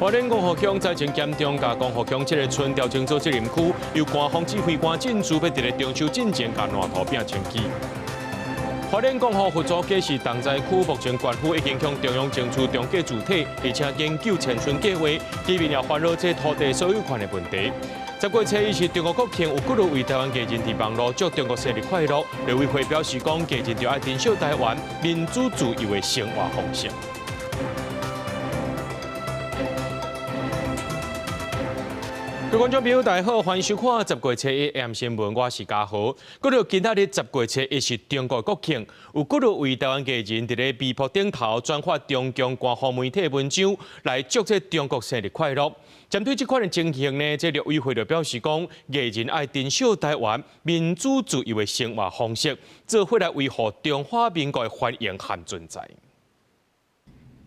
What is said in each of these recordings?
花蓮光復鄉災情嚴重，共光復鄉七个村調整做責任區，由官方指揮官進駐，欲佇咧中秋進前共爛土拚清氣。花蓮光復佛祖街是重災區，目前縣府已經向中央爭取重建主體，而且研究遷村計畫，居民也煩惱這土地所有權的問題。10月初一是中國國慶，有幾若位台灣藝人佇網路祝中國生日快樂。陸委會表示講，藝人著愛珍惜台灣民主自由的生活方式。各位觀眾朋友，大家好，歡迎收看10月初一 AM 新聞，我是嘉豪。閣著今仔日十月初一是中國國慶，有幾若位台灣藝人佇咧微博頂頭轉發中共官方媒體文章，來祝這中國生日快樂。針對這款的情形呢，這陸委會就表示講，藝人愛珍惜台灣民主自由的生活方式，做伙來維護中華民國的繁榮和存在。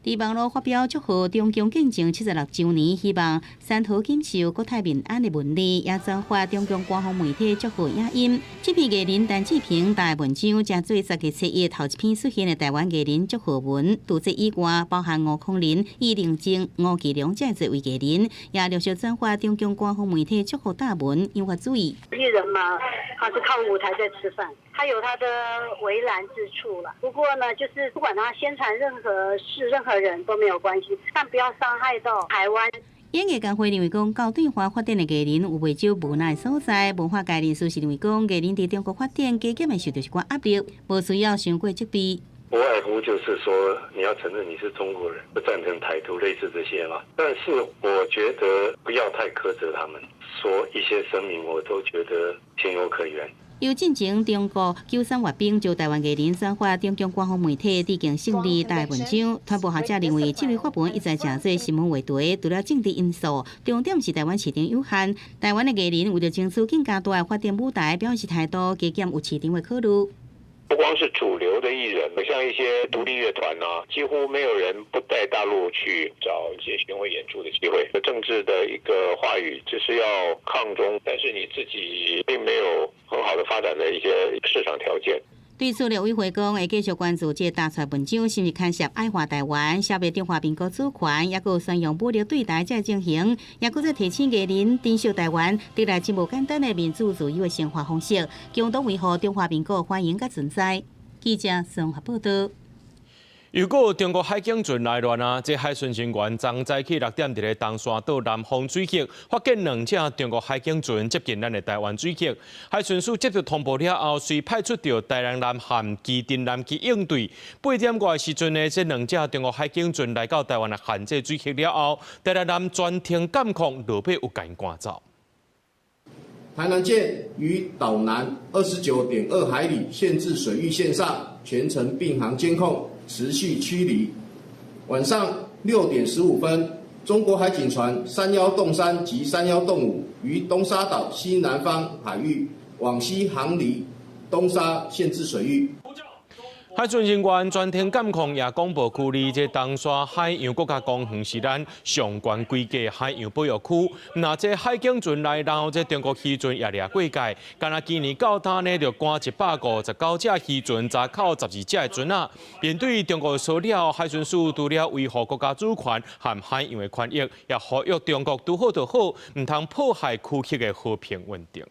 佇網路發表祝賀中共建政76週年，希望山河錦繡、國泰民安的文字，也轉發中共官方媒體祝賀影音。這篇藝人陳志平的文章，成做10月初一頭一篇出現的台灣藝人祝賀文。除這以外，包含吳康仁、易玲靜、吳繼良這濟位藝人，也陸續轉發中共官方媒體祝賀大文，引發注意。藝人嘛，他是靠舞台在吃飯，他有他的為難之處啦。不過呢，就是不管他宣傳任何事、任何人都沒有關係，但不要傷害到台灣。演藝工會認為講，到對華發展的藝人有袂少無奈所在。文化界人士是認為講，藝人佇中國發展，加減會受著一寡壓力，無需要傷過責備。不外乎就是說，你要承認你是中國人，不贊成台獨，類似這些嘛。但是我覺得不要太苛責他們，說一些聲明，我都覺得情有可原。由進前中國九三閱兵，就台灣藝人轉發中共官方媒體致敬勝利的文章，傳播學者認為，這類發文一再成做新聞話題，除了政治因素，重點是台灣市場有限。台灣的藝人為著爭取更加大的發展舞台，表示態度加減有市場的考慮。不光是主流的藝人，像一些獨立樂團啊，幾乎沒有人不在大陸去找一些巡迴演出的機會。政治的一個話語就是要抗中，但是你自己並沒有很好的發展的一些市場條件。對此，陸委會講會繼續關注這大出文章是毋是牽涉矮化台灣、消滅中華民國主權，抑閣宣揚武力對台這情形，抑閣再提醒藝人珍惜台灣得來真無簡單的民主自由的生活方式，共同維護中華民國繁榮佮存在。記者綜合報道。又閣中國海警船來亂啊！這海巡人員昨早起6點，佇咧東沙島南方水域發現兩隻中國海警船接近咱的台灣水域。海巡署接到通報了後，隨派出著台南艦和旗津艦去應對。8點外時陣呢，這兩隻中國海警船來到台灣的限制水域了後，台南艦全程監控，落尾有共𪜶趕走。台南艦於島南29.2海里限制水域線上全程並航監控。持續驅離。晚上6點15分，中國海警船31-3及31-5於東沙島西南方海域往西航離東沙限制水域。海巡人員全程監控，也講無距離。這東沙海洋國家公園是咱上懸規格海洋保育區。若這海警船來撈，這中國漁船也掠過界。干焦今年到今呢，就趕159隻漁船，查扣12隻的船仔。面對中國騷擾，海巡署除了維護國家主權和海洋的權益，也呼籲中國拄好就好，毋通破壞區域的和平穩定。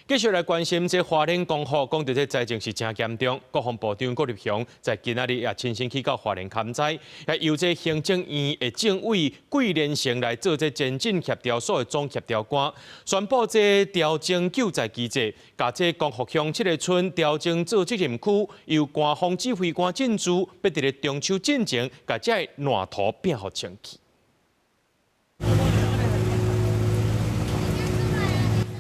繼續來關心這花蓮光復，講著這災情是誠嚴重。國防部長郭立雄在今仔日也親身去到花蓮勘災，也由這行政院的政委桂連成來做這前進協調所的總協調官，宣布這調整救災機制，共這光復鄉七个村調整做責任區，由官方指揮官進駐，欲佇咧中秋進前，共這爛土拚予清氣。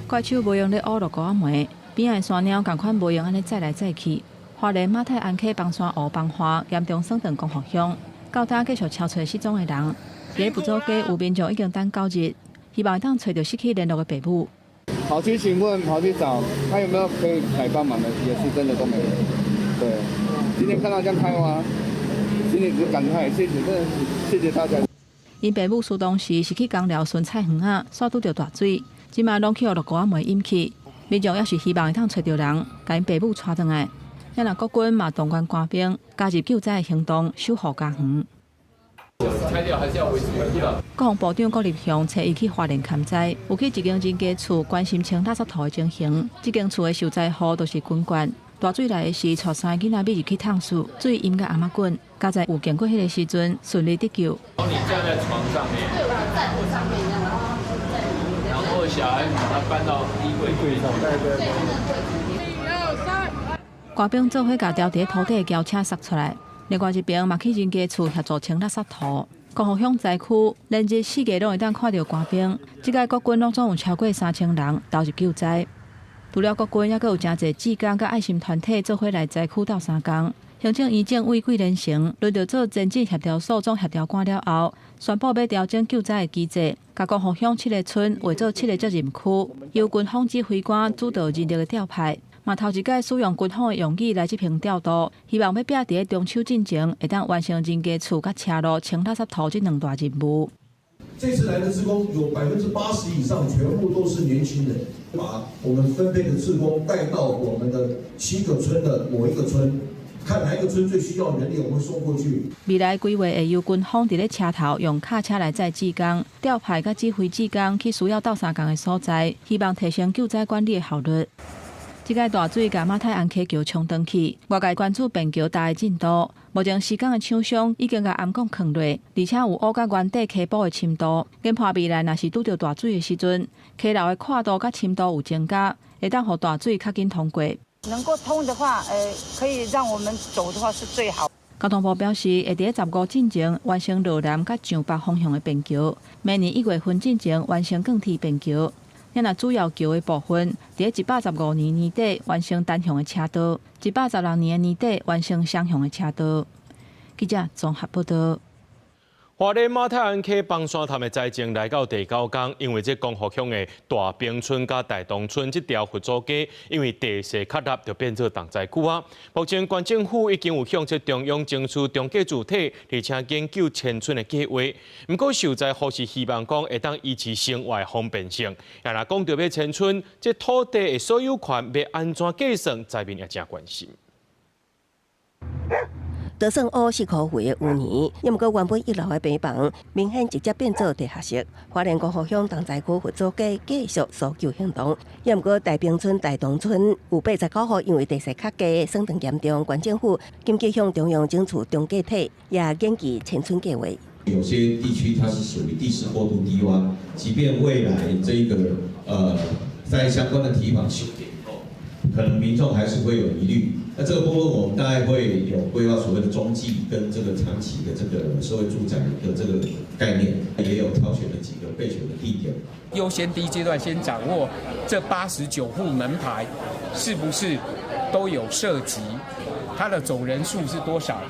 怪手無閒咧挖落溝仔糜，邊仔的山貓仝款無閒按呢載來載去。花蓮馬太鞍溪崩山湖崩滑，嚴重損斷光復鄉。到今繼續搜揣失蹤的人，佇埔祖街有民眾已經等九日，希望會當揣著失去聯絡的爸母。跑去詢問，跑去找，他有沒有可以來幫忙的，也是真的都沒有。對，今天看到這樣開挖，心裡只感慨，謝謝，真的謝謝大家。𪜶爸母出動時是去工寮巡菜園仔，煞拄著大水。這馬攏去予落溝仔糜淹去，民眾也是希望會當揣著人，共𪜶爸母帶轉來。咱若國軍嘛動員官兵加入救災行動，守護家園。拆掉還是要維持原狀。國防部長郭立雄初一去花蓮勘災，有去一間人家厝關心清垃圾塗的情形。這間厝的受災戶都是軍眷，大水來的時，帶三个囡仔欲入去淌死，水淹甲頷仔頸，佳哉有經過彼个時陣順利得救。你站在床上面，對，我站在上面，然後然後小孩把他搬到衣櫃櫃上。對，對，那個櫃子裡面。一二三。官兵做伙共牢佇土底的轎車捒出來，另外一邊嘛去人家厝協助清垃圾塗。光復鄉災區連日四界攏會當看著官兵，這屆國軍攏總有超過3000人投入救災。除了國軍，猶閣有誠濟志工佮愛心團體做伙來災區鬥相共。行政院長魏桂連成輪著做前進協調所總協調官了後，宣布欲調整救災的機制，共光復鄉七个村劃做七个責任區，由軍方指揮官主導人力的調派。嘛頭一擺使用軍方的用語來執行調度，希望欲拚佇咧中秋進前，會當完成人家厝佮車路清垃圾塗這兩大任務。這次來的志工有80%以上全部都是年輕人，把我們分配的志工帶到我們的七個村的某一個村，看哪一個村最需要人力，我們送過去。未來規劃會由軍方佇咧車頭用卡車來載志工，調派佮指揮志工去需要鬥相共的所在，希望提升救災管理的效率。這擺大水共馬太鞍溪橋沖斷去，外界關注便橋搭的進度。目前施工的廠商已經共頷管囥落，而且有挖到原底溪埔的深度。研判未來若是拄著大水的時陣，溪流的闊度佮深度有增加，會當予大水較緊通過。能夠通的話，可以讓我們走的話是最好。交通部表示，會佇咧15進前完成羅南佮上北方向的便橋，明年1月份進前完成鋼鐵便橋。若主要橋的部分，佇咧115年年底完成單向的車道，116年的年底完成雙向的車道。記者綜合報道。花蓮馬太鞍溪崩山潭的災情來到第九工，因為這光復鄉的大坪村佮大東村這條佛祖街，因為地勢較凹，就變做重災區啊。目前縣政府已經有向這中央爭取中繼主體，而且研究遷村的計劃。毋過受災戶是希望講會當維持生活的方便性。若講著欲遷村，這土地的所有權欲按怎計算，災民也誠關心。就算烏4箍肥的淤泥，也毋過原本一樓的平房，明顯直接變做地下室。花蓮光復鄉重災區佛祖街繼續搜救行動，也毋過大坪村、大東村有89戶因為地勢較低，損斷嚴重，縣政府緊急向中央爭取中繼體，也研究遷村計劃。有些地區它是屬於地勢過度低窪，即便未來這個在相關的堤防修建以後，可能民眾還是會有疑慮。那這個部分我們大概會有規劃所謂的中繼跟這個長期的這個社會住宅的這個概念，也有挑選了幾個備選的地點。優先第一階段先掌握這89戶門牌是不是都有涉及，它的總人數是多少？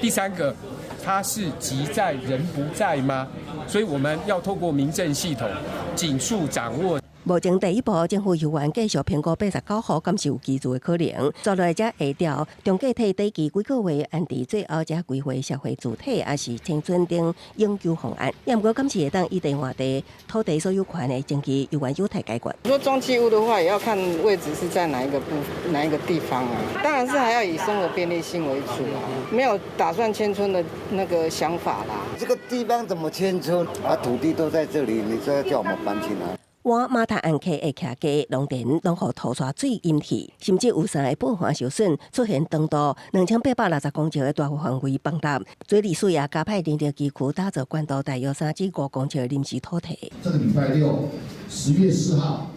第三個，它是籍在人不在嗎？所以我們要透過民政系統盡速掌握。目前第一步，政府有緣繼續評估89戶，敢是有居住的可能。接落來才會調中繼體短期幾個月安置最後才規劃社會主體，抑是遷村等永久方案。也毋過，敢是會當以地換地，土地所有權的爭議猶原有待解決。說中繼屋的話，也要看位置是在哪一個部哪一個地方啊。當然是還要以生活便利性為主啊，沒有打算遷村的那個想法啦。這個地方怎麼遷村？啊，土地都在這裡，你說要叫我們搬去哪？我馬太鞍溪的徛家農田攏予塗沙水淹去，甚至有三个保岸受損，出現長度2860公尺的大範圍崩塌。水利署也加派人力機具打造寬度大約3至5公尺的臨時土堤。這個禮拜六，10月4號，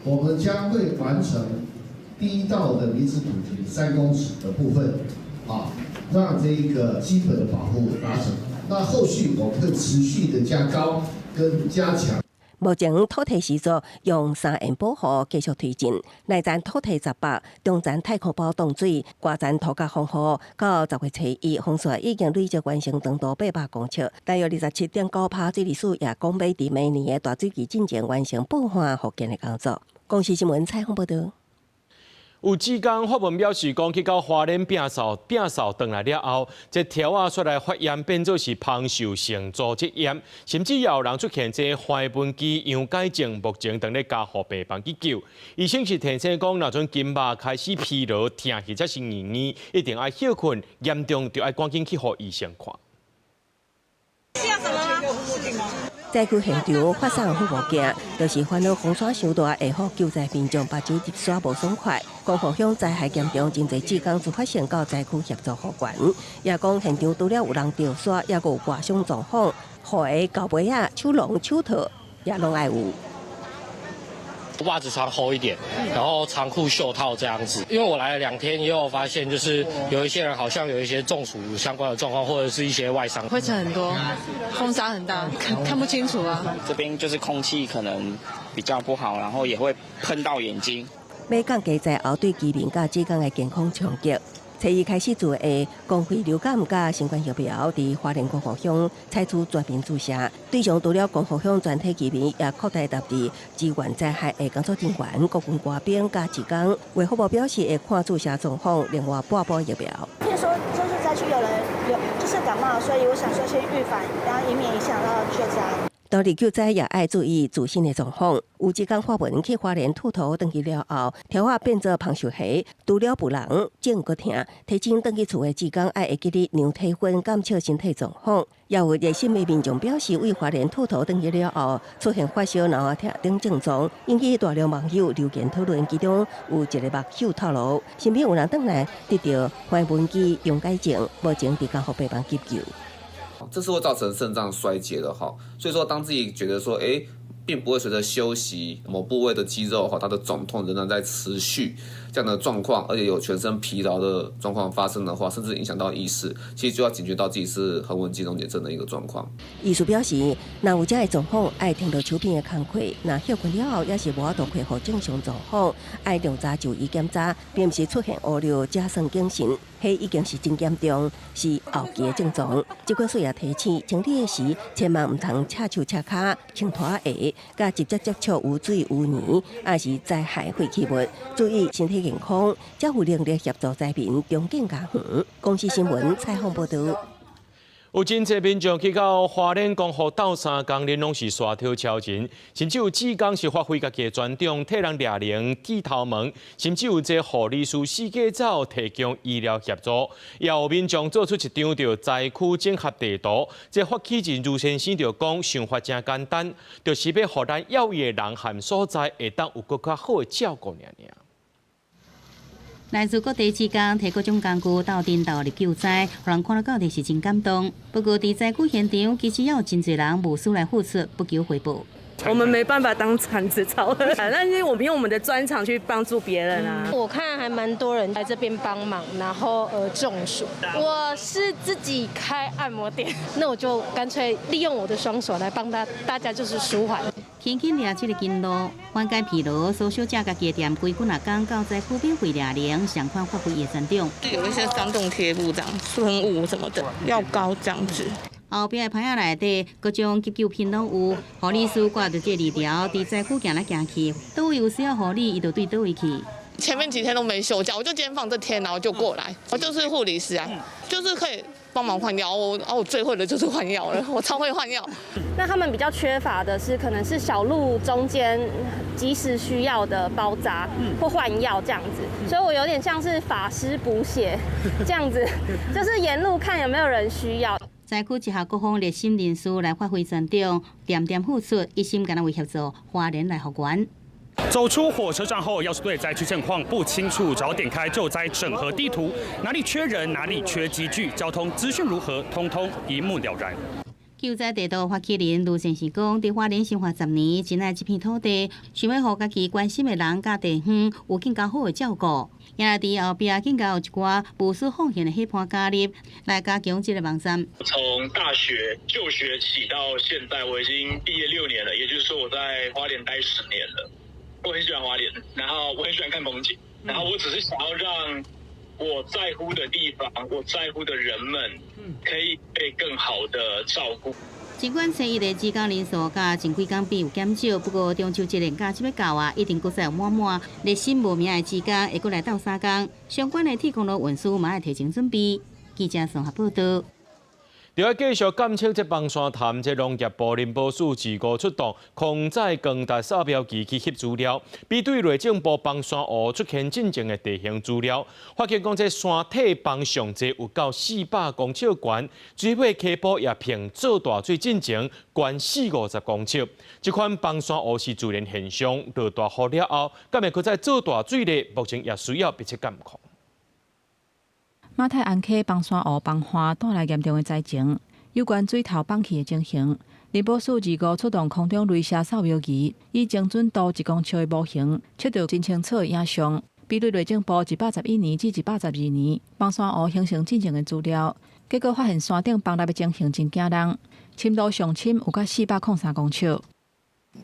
我們將會完成第一道的臨時土堤3公尺的部分，啊，讓這一個基本的保護達成。那後續我們會持續的加高跟加強。目前土堤施作用三堰保護繼續推進，內層土堤18，中層太空包擋水，外層塗甲防護。到10月初一，風雪已經累積完成長度800公尺，大約27.9%。水利署也講欲佇明年的大水期進前完成保岸復建的工作。公視新聞採訪報導。有志工發文表示，講去到花蓮摒掃摒掃轉來了後，這柱仔煞來發炎，變做是芳受性組織炎，甚至也有人出現這花盆肌溶解症，目前正咧加護病房去救。醫生是提醒講，若陣筋肉開始疲勞、疼或者是硬硬，一定愛歇睏，嚴重就愛趕緊去予醫生看。災區現場發送護目鏡，就是煩惱風沙傷大，會予救災民眾目睭入沙無爽快。光復鄉災害嚴重，真濟志工自發性到災區協助復原。也講現場除了有人著沙，也閣有割傷狀況，雨鞋、厚被仔、手籠、手套也攏愛有。襪子穿厚一點，然後長褲、袖套這樣子。因為我來了2天以後，發現就是有一些人好像有一些中暑相關的狀況，或者是一些外傷。灰塵很多，風沙很大，看不清楚啊。這邊就是空氣可能比較不好，然後也會噴到眼睛。欲降低災後對居民佮志工的健康衝擊。初一開始做的公費流感佮新冠疫苗，佇花蓮光復鄉採取全民注射，對象除了光復鄉全體居民，也擴大納入支援災害的工作人員、國軍官兵佮志工。衛福部表示會看注射狀況，另外撥補疫苗。聽說就是災區有人有就是感冒，所以我想說先預防，然後以免影響到救災。當地救災也愛注意自身的狀況。有志工發文去花蓮佗頭轉去了後，條仔變做芳秀蝦，除了有人種閣疼，提醒轉去厝的志工愛會記得量體溫、監測身體狀況。也有熱心的民眾表示，為花蓮佗頭轉去了後，出現發燒、腦疼等症狀，引起大量網友留言討論。其中有一个網友透露，身邊有人轉來得著橫紋肌溶解症，目前佇江湖病房急救。這是會造成腎臟衰竭的哈，所以說當自己覺得說，誒，並不會隨着休息某部位的肌肉哈，它的腫痛仍然在持續這樣的狀況，而且有全身疲勞的狀況發生的話，甚至影響到意識，其實就要警覺到自己是橫紋肌溶解症的一個狀況。醫師表示，若有這个狀況，愛停落手邊的工課，若歇睏了後也是無法度恢復正常狀況，愛量早就醫檢查，並毋是出現烏尿、才算謹慎。彼已經是真嚴重，是後期的症狀。疾管署也提醒，清理的時千萬毋通赤手赤跤、穿拖鞋，佮直接接觸污水污泥，抑是災害廢棄物，注意身體健康，才有能力協助災民重建家園。公視新聞採訪報導。有真濟民眾去到花蓮光復鬥相共，恁攏是沙頭超人，甚至有志工是發揮家己的專長，替人掠龍、剪頭毛，甚至有這護理師四界走提供醫療協助。也有民眾做出一張著災區整合地圖，這發起人盧先生就講，想法誠簡單，就是欲予咱要伊的人和所在會當有閣較好的照顧爾爾。來自各地志工提各種工具鬥陣投入救災，予人看了到底是真感動。不過，佇災區現場，其實也有真濟人無私來付出，不求回報。我們沒辦法當鏟子超人，但是我們用我們的專長去幫助別人啊。我看還蠻多人來這邊幫忙，然後中暑。我是自己開按摩店，那我就乾脆利用我的雙手來幫大家就是舒緩。輕輕掠這个筋路，緩解疲勞。蘇小姐家己的店規幾若工到災區免費掠龍，相款發揮伊的專長。有一些酸痛貼布這樣，噴霧什麼的，藥膏這樣子。後壁的棚仔內底各種急救品攏有，護理師掛著這字條，佇災區行來行去，佗位有需要護理，伊就對佗位去。前面幾天都沒休假，我就今天放這天，然後就過來。我就是護理師啊，就是可以幫忙換藥。我最會的就是換藥了，我超會換藥。那他們比較缺乏的是，可能是小路中間及時需要的包紮或換藥這樣子，所以我有點像是法師補血這樣子，就是沿路看有沒有人需要。災區集合各方熱心人士來發揮專長，點點付出，一心敢若為協助花蓮來復原。走出火車站後，要是對災區現況不清楚，只要點開救災整合地圖，哪裡缺人，哪裡缺機具，交通資訊如何，通通一目了然。救災地圖發起人盧先生講，佇花蓮生活10年，真愛這片土地，想欲予家己關心的人佮地方有更加好的照顧。也佇後壁更加有一寡無私奉獻的伙伴加入，來加強這个網站。從大學就學起到現在，我已經畢業6年了，也就是說我在花蓮待10年了。我很喜歡花蓮，然後我很喜歡看風景，然後我只是想要讓我在乎的地方，我在乎的人們，可以被更好的照顧。儘管初一的志工人數佮前幾工比有減少，不過中秋節連假這欲到啊，一定閣再有滿滿熱心無名的志工會閣來鬥相共。相關的鐵公路運輸嘛愛提前準備。記者綜合報導。就愛繼續監測這崩山潭，這農業部林保署自五出動空載光達掃描儀去翕資料，比對內政部崩山湖出現進前的地形資料，發現講這山體崩上濟有到400公尺懸，水尾溪埔也憑做大水進前懸40-50公尺。這款崩山湖是自然現象，落大雨了後，敢會閣再做大水咧？目前也需要密切監控。馬太鞍溪崩山湖崩岸帶來嚴重的災情，有關水頭崩去的情形，林保署二五出動空中雷射掃描儀，以精準度1公尺的模型，測著真清楚的影像，比對內政部111年至112年崩山湖形成進前的資料，結果發現山頂崩落的情形真驚人，深度上深有到403公尺。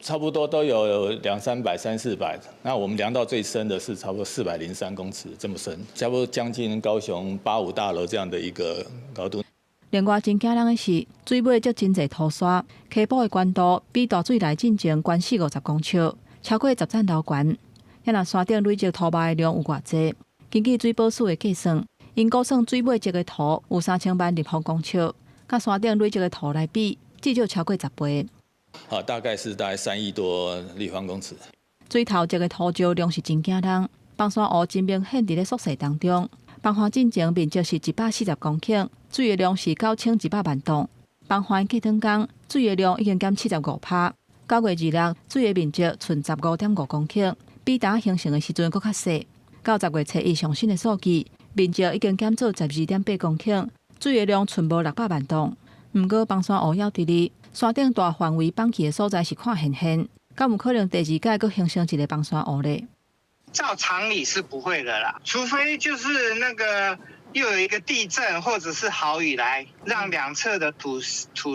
差不多都有兩三百、三四百，那我們量到最深的是差不多403公尺這麼深，差不多將近高雄85大樓這樣的一個高度。另外，真驚人的是，水尾積真濟土沙，溪埔的懸度比大水來進前懸40-50公尺，超過10層樓懸。遐若山頂累積土壆的量有偌濟？根據水保署的計算，𪜶估算水尾積的土有3000萬立方公尺，佮山頂累積的土來比，至少超過10倍。好，大概是大概3億多立方公尺。水頭積的土石量是真驚人，崩山湖真明顯佇咧縮細當中。崩岸進前面積是140公頃，水的量是9100萬噸。崩岸過轉工，水的量已經減75%。9月26，水的面積賰15.5公頃，比當形成的時陣閣較細。到10月初一上新的數據，面積已經減做12.8公頃，水的量賰無600萬噸。毋過崩山湖猶佇咧山頂大範圍崩去的所在是看現現，敢有可能第二屆閣形成一個崩山湖咧？照常理是不會的啦，除非就是那個又有一個地震或者是豪雨來，讓兩側的土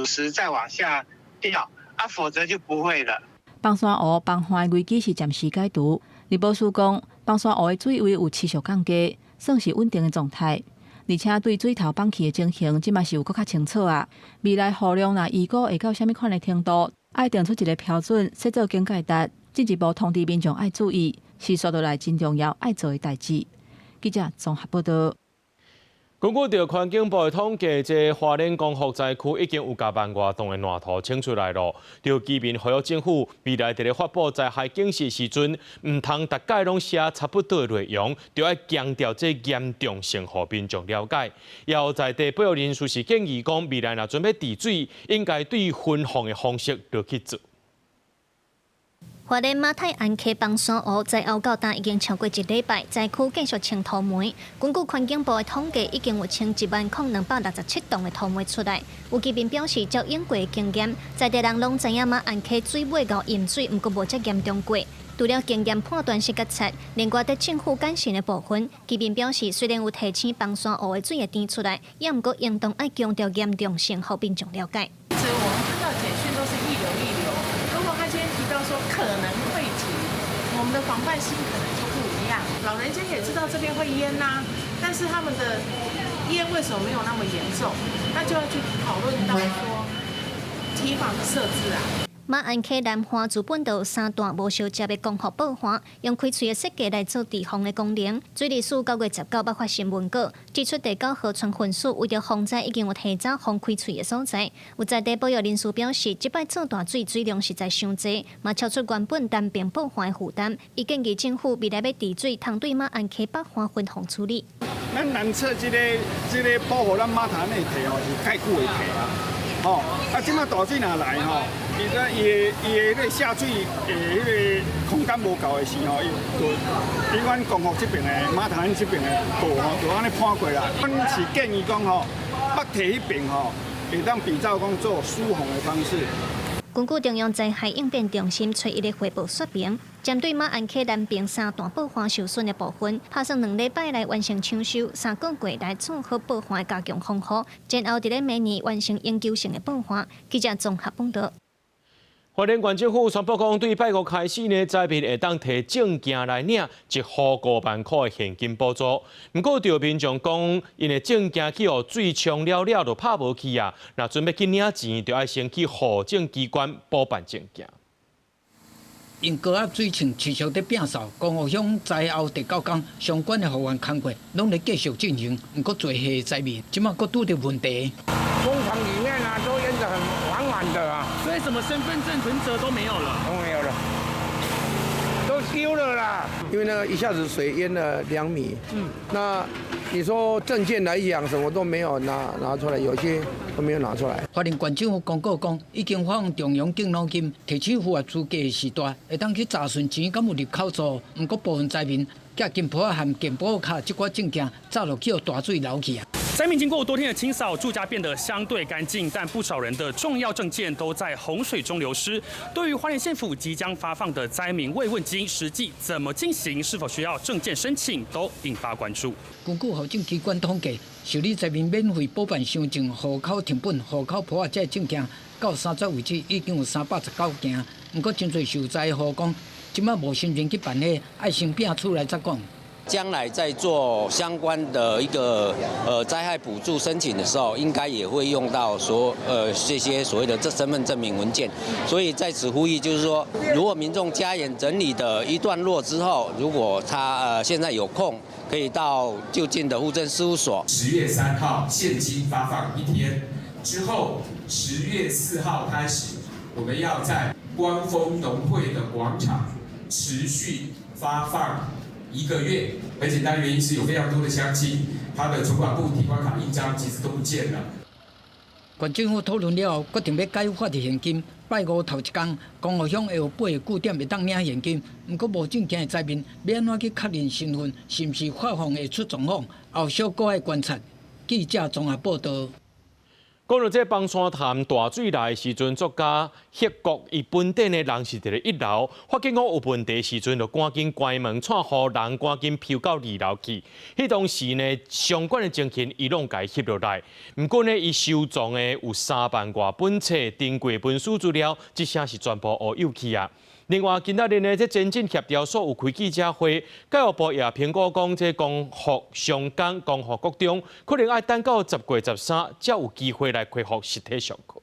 石再往下掉，啊，否則就不會了。崩山湖崩岸的危機是暫時解除。林保署講，崩山湖的水位有持續降低，算是穩定的狀態。而且對水頭崩去的情形，這馬是有閣較清楚啊。未來雨量若預估會到啥物款的程度，愛定出一個標準，設做警戒值，進一步通知民眾愛注意，是紲落來真重要愛做的代誌。記者綜合報道。根據著環境部的統計，這花蓮光復災區已經有近萬外噸的爛土清出來囉。著居民呼籲政府未來佇咧發布災害警示時陣，毋通逐擺攏寫差不多的內容，著愛強調這嚴重性，予民眾了解。也有在地保育人士是建議講，未來若準備治水，應該對分洪的方式落去做。花蓮馬太鞍溪崩山湖災後到今已經超過一禮拜，災區繼續清土煤。根據環境部的統計，已經有清10,267噸的土煤出來。有居民表示，照往過的經驗，在地人攏知影馬鞍溪水尾𠢕淹水，毋過無遮嚴重過。除了經驗判斷是決策，另外佇政府謹慎的部分，居民表示，雖然有提醒崩山湖的水會甜出來，也毋過應當愛強調嚴重性，予民眾了解。其實我們看到簡訊都是一流一流，如果他今天提到說可能會堤，我們的防範心可能就不一樣。老人家也知道這邊會淹吶，但是他們的淹為什麼沒有那麼嚴重？那就要去討論到說堤防的設置啊。馬鞍溪南岸自本就有三段無相接的光復報岸，用開喙的設計來做堤防的功能。水利署9月19捌發新聞稿，指出第九河川分署為著防災，已經有提早封開喙的所在。有在地保育人士表示，這擺做大水水量實在傷濟，嘛超出原本單邊報岸的負擔。伊建議政府未來欲治水，通對馬鞍溪北岸分洪處理。咱南側這個保護咱馬潭的堤吼是蓋久的堤啊，吼啊，這擺大水若來吼，伊個伊的伊的彼個下水的彼個空間無夠的時候，伊就比阮光復這邊的馬潭這邊的道吼，就按呢判過來。阮是建議講吼，北堤彼邊吼，會當比照講做疏洪的方式。根據中央災害應變中心初一的匯報說明，針對馬鞍溪南邊三段報岸受損的部分，打算2禮拜內完成搶修，3個月內做好報岸加強防護，然後佇咧明年完成永久性的報岸。記者綜合報道。花蓮縣政府宣布講，對拜五開始呢，災民會當提證件來領一戶5萬塊的現金補助。毋過，著民眾講，𪜶的證件去予水沖了了，就拍無去啊。若準備去領錢，就愛先去戶政機關補辦證件。因高壓水情持續佇變數，光復鄉災後第九工相關的復原工作攏咧繼續進行。毋過濟歲災民這馬閣拄著問題。工廠裡面啊都淹得很滿滿的啊。所以什麼身份證、存摺都沒有了，都沒有了，都丟了啦。因為那個一下子水淹了2米，那你說證件來講，什麼都沒有拿出來，有些都沒有拿出來。花蓮縣政府公告講，已經發放中央敬老金，提取符合資格的時代，會當去查詢錢敢有入口數。毋過部分災民寄金簿和健保卡這寡證件，早就去予大水流去啊。災民經過多天的清掃，住家變得相對乾淨，但不少人的重要證件都在洪水中流失。對於花蓮縣府即將發放的災民慰問金，實際怎麼進行，是否需要證件申請，都引發關注。根據戶政機關統計，受理災民免費補辦身份證、戶口謄本、戶口簿仔這證件，到3月為止已經有319件。毋過真濟受災戶講，這擺無心情去辦彼，愛先拚厝來再講。將來在做相關的一個災害補助申請的時候，應該也會用到這些所謂的這身份證明文件，所以在此呼籲，就是說，如果民眾家園整理的一段落之後，如果他現在有空，可以到就近的戶政事務所。10月3號現金發放一天之後，10月4號開始，我們要在光豐農會的廣場持續發放一個月。很簡單，原因是有非常多的鄉親，他的存款簿、提款卡、印章其實都不見了。縣政府討論了後，決定欲改發的現金。拜五頭一工，光復鄉會有8個據點會當領現金。毋過無證件的災民，欲按怎去確認身份？是毋是發放會出狀況？後續閣愛觀察。記者綜合報道。講到這崩山潭大水來的時陣，作家歇國伊本底的人是佇咧一樓，發覺講有問題時陣，就趕緊關門，帶予人趕緊飄到二樓去。彼當時呢，相關的情形伊攏共翕落來。毋過呢，伊收藏的有3萬外本冊珍貴文書資料，這下是全部烏有去啊。另外，今仔日呢，這前進協調所有開記者會，教育部也評估講，這光復雙江、光復國中，可能愛等到10月13才有機會來恢復實體上課。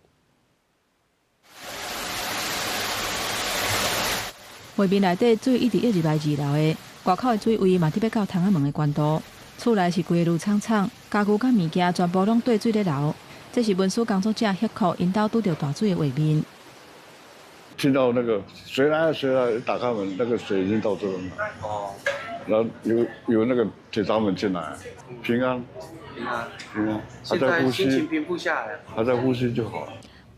畫面內底水一直溢入來二樓的，外口的水位嘛得欲到窗仔門的懸度。厝內是規个滷氅氅，家具佮物件全部攏綴水咧流。這是文史工作者歇克𪜶兜拄著大水的畫面。聽到那個水來水來，打開門，那個水已經到這了。哦。然後有那個鐵閘門進來，平安。平安。平安。現在心情平復下來。還在呼吸就好。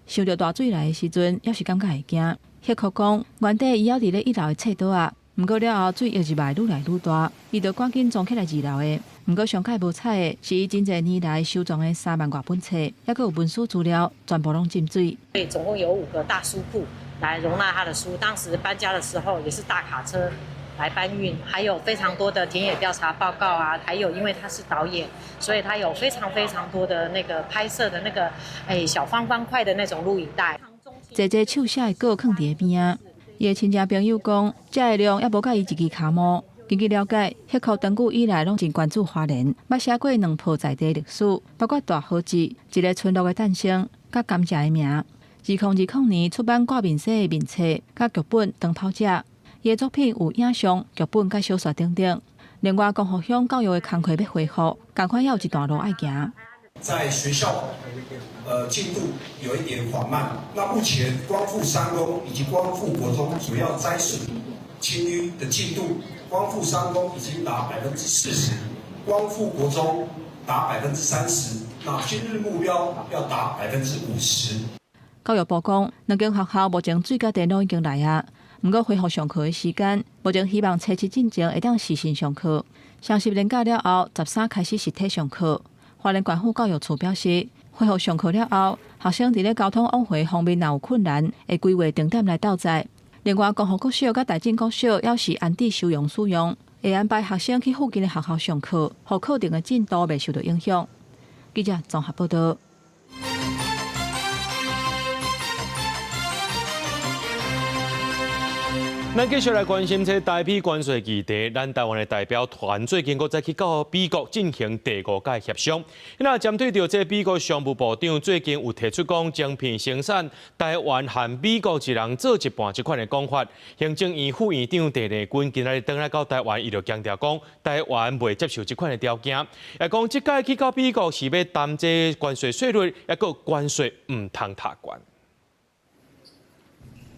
想著大水來的時陣，猶是感覺會驚。歇克講，原底伊猶佇咧一樓的冊桌仔，毋過了後水溢入來愈來愈大，伊就趕緊衝起來二樓的。毋過上蓋無彩的是，伊真濟年來收藏的3萬外本冊，猶閣有文史資料，全部攏浸水。對，總共有5個大書庫來容納他的書。當時搬家的時候也是大卡車來搬運，還有非常多的田野調查報告啊，還有因為他是導演，所以他有非常非常多的那個拍攝的那個小方方塊的那種錄影帶。濟濟手寫的稿囥佇邊仔，伊的親戚朋友講，這个量猶無佮伊一支跤毛。根據了解，歇克長久以來攏真關注花蓮，捌寫過兩部在地歷史，包括大河志、一个村落的誕生、佮甘蔗的名。2020年出版掛面書的面冊、佮劇本《長跑者》，伊的作品有影像、劇本佮小說等等。另外，光復鄉教育的工課欲恢復，仝款猶有一段路愛行。在學校，進度有一點緩慢。那目前光復三公以及光復國中主要災損清淤的進度，光復三公已經達40%，光復國中達30%。那今日目標要達50%。教育部講，兩間學校目前水佮電攏已經來啊，毋過恢復上課的時間，目前希望初七進前會當視訊上課。雙十連假了後，13開始實體上課。花蓮縣府教育處表示，恢復上課了後，學生佇咧交通往回方面若有困難，會規劃定點來鬥載。另外，光復國小佮大進國小猶是安置收容使用，會安排學生去附近的學校上課，予課程的進度袂受到影響。記者綜合報道。咱繼續來關心這台美關稅議題，咱台灣的代表團最近閣再去到美國進行第五屆協商。那針對著這美國商務部長最近有提出講，晶片生產台灣和美國一人做一半這款的講法。行政院副院長鄭麗君今仔日轉來到台灣，伊就強調講，台灣袂接受這款的條件。也講這擺去到美國是欲談這關稅稅率，抑閣關稅毋通疊懸。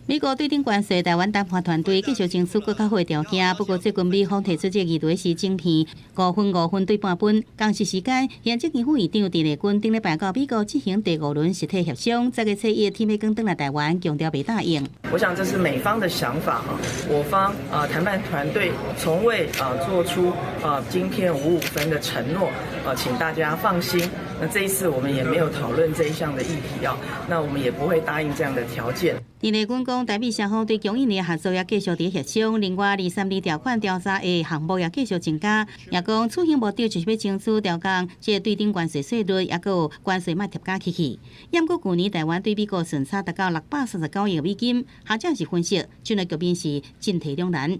美國對等關稅，台灣談判團隊繼續爭取閣較好的條件。不過最近美方提出這個議題是晶片五分五分對半分。仝時間，行政院副院長鄭麗君頂禮拜到美國進行第五輪實體協商，十月初一天欲轉來台灣，強調袂答應。我想這是美方的想法哈，我方啊談判團隊從未啊做出啊晶片五五分的承諾啊，請大家放心。那這一次我們也沒有討論這一項的議題啊，那我們也不會答應這樣的條件。鄭麗君講，台美雙方對供應鏈合作也繼續佇協商，另外二三二條款調查的項目也繼續增加。也講此行目的就是欲爭取調降這個對等關稅稅率，抑閣有關稅莫疊加起去。毋過舊年台灣對美國順差達到639億美金，學者是分析，這個局面是進退兩難。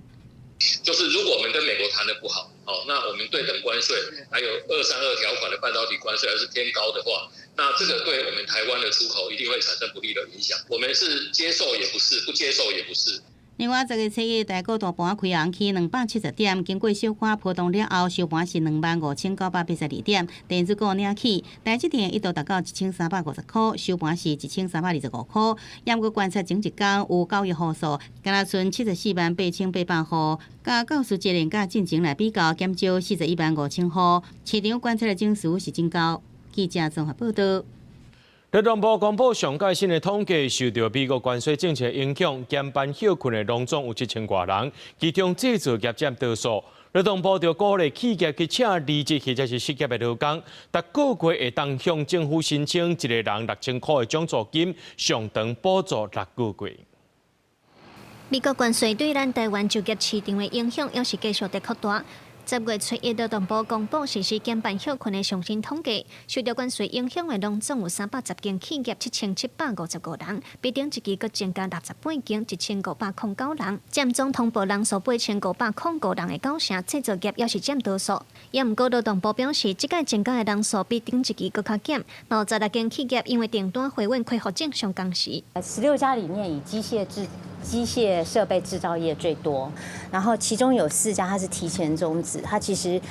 就是如果我們跟美國談得不好，哦，那我們對等關稅還有232條款的半導體關稅還是偏高的話，那這個對我們台灣的出口一定會產生不利的影響。我們是接受也不是，不接受也不是。另外，十月初一，台股大盤開紅起270點，經過小可波動了後，收盤是25,982點，電子股領起，台積電一度達到1350箍，收盤是1325箍。毋過觀察前一工有交易戶數，敢若賰748,800戶，佮教師節連假進前來比較，減少415,000戶。市場觀察的情緒是真高。記者綜合報道。勞動部公布上蓋新的統計，受著美國關稅政策影響，減班歇睏的攏總有7000外人，其中製造業佔多數。勞動部就鼓勵企業去請離職或者是失業的勞工，逐個月會當向政府申請一個人6000箍的獎助金，上長補助6個月。美國關稅對咱台灣就業市場的影響，猶是繼續佇擴大。10月初一，勞動部公布實施減班歇睏的上新統計，受著關稅影響的攏總有310間企業，7755人，比頂一期閣增加68間，1509人，佔總通報人數8505人的九成，製造業猶是佔多數。也毋過勞動部表示，這擺增加的人數比頂一期閣較減，有16間企業因為訂單回穩恢復正常工時。 16家裡面以機械設備製造業最多，然後其中有四家它是提前終止，它其實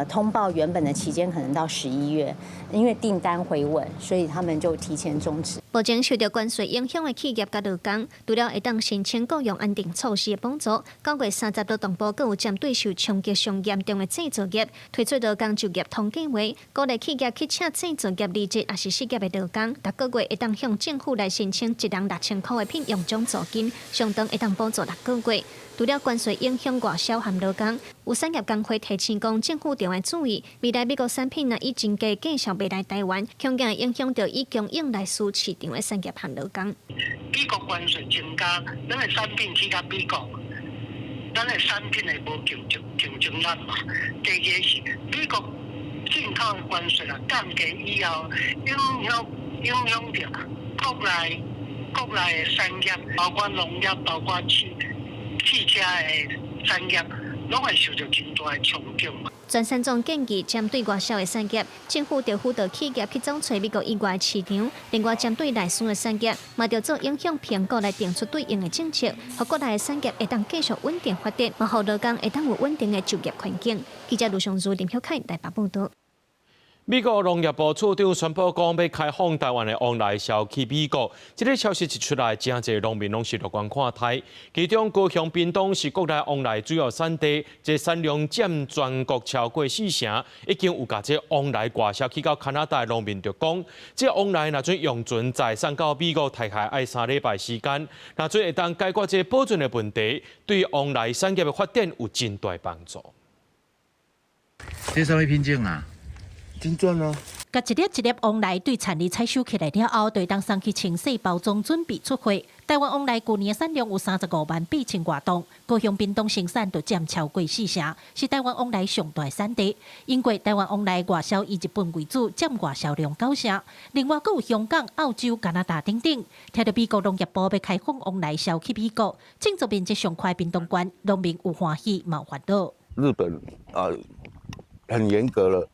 通報原本的期間可能到11月，因為訂單回穩，所以他們就提前終止。目前受著關稅影響的企業佮勞工，除了會當申請僱傭安定措施的補助，9月30勞動部閣有針對受衝擊上嚴重的製造業，推出勞工就業通計劃，鼓勵企業去請製造業離職抑是失業的勞工，逐個月會當向政府來申請一人6000箍的聘用獎助金，上長會當補助六個月。除了關稅影響外銷和勞工，有產業工會提醒講，政府著愛注意，未來美國產品若以真低價售賣來台灣，恐驚會影響著以供應來輸市場的產業和勞工。美國關稅增加，咱的產品去到美國，咱的產品會無競爭力嘛。第二個是美國進口的關稅若降低以後，影響著國內的產業，包括農業，包括汽車的產業，攏會受著真大的衝擊嘛。全產總建議，針對外銷的產業，政府著輔導企業去走揣美國以外的市場；另外，針對內需的產業，嘛著做影響評估來定出對應的政策，予國內的產業會當繼續穩定發展，嘛予勞工會當有穩定的就業環境。記者盧尚如、林曉凱台北報導。美國農業部次長宣布講，欲開放台灣的黃梨銷去美國。這个消息一出來，真濟農民攏是樂觀看待。其中高雄屏東是國內黃梨主要產地，這產量佔全國超過四成，已經有共這黃梨外銷去到加拿大的農民就講，這黃梨若準用船載送到美國，大概愛3禮拜時間。若準會當解決這保存的問題，對黃梨產業的發展有真大幫助。這啥物品種啊？真賺啊！共一粒一粒黃梨對田裡採收起來了後，就會當送去清洗包裝，準備出貨。台灣黃梨舊年產量有35萬8千外噸，高雄屏東生產就佔超過四成，是台灣黃梨上大產地。英國台灣黃梨外銷以日本為主，佔外銷量九成。另外，閣有香港、澳洲、加拿大等等。聽著美國農業部欲開放黃梨銷去美國，種植面積上寬屏東縣，農民有歡喜嘛有煩惱。日本啊，很嚴格了。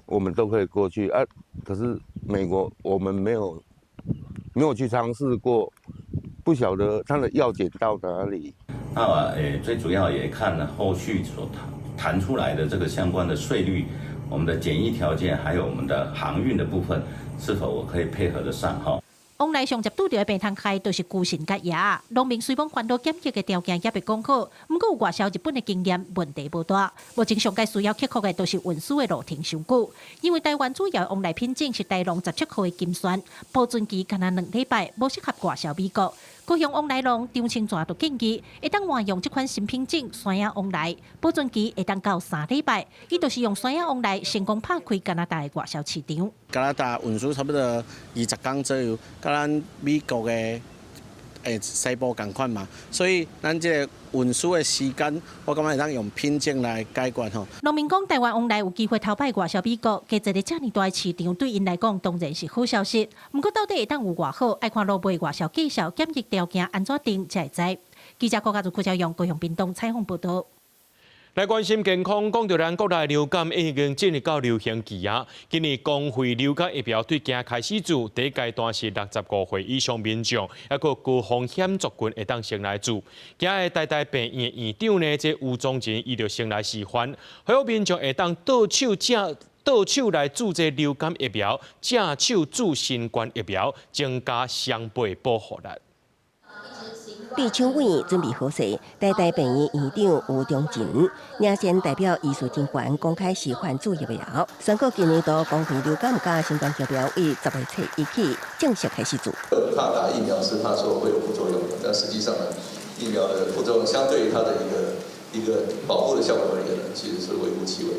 我們都可以過去啊，可是美國我們沒有去嘗試過，不曉得它的藥檢到哪裡。那最主要也看後續所談出來的這個相關的稅率、我們的檢疫條件，還有我們的航運的部分，是否我可以配合得上哈？黃梨上捷拄著的病蟲害，就是龜蕈佮蛾仔。農民雖罔煩惱檢疫的條件猶未講好，毋過有外銷日本的經驗，問題無大。目前上蓋需要克服的，就是運輸的路程傷久。因為台灣主要黃梨品種是台農17號的金萱，保存期干焦2禮拜，無適合外銷美國。高雄黃梨農張清泉就建議，會當換用這款新品種山野黃梨，保存期會當到3禮拜。伊就是用山野黃梨成功拍開加拿大的外銷市場。加拿大運輸差不多20工左右，佮咱美國的西部仝款嘛，所以咱這個運輸的時間，我感覺會當用品種來解決吼。農民講，台灣黃梨有機會頭擺外銷美國，加一个遮爾大的市場，對𪜶來講當然是好消息。毋過到底會當有偌好，愛看落尾外銷計數、檢疫條件按怎定才會知。記者郭家如、郭昭陽、高雄屏東採訪報導。來關心健康，講著咱國內流感已經進入到流行期啊。今年公費流感疫苗對今開始注，第一階段是65歲以上民眾，抑閣高風險族群會當先來注。今日台大病院院長呢，這吳宗仁伊就先來示範，予民眾會當倒手正倒手來注這流感疫苗，正手注新冠疫苗，增加雙倍保護力。對手位準備好勢，台大病院院長吳中仁領先代表醫事人員公開示範注疫苗，宣告今年度公費流感佮新冠疫苗為10月初一起正式開始注。怕打疫苗是怕說會有副作用，但實際上呢，疫苗的副作用相對於它的一個保護的效果而言呢，其實是微乎其微。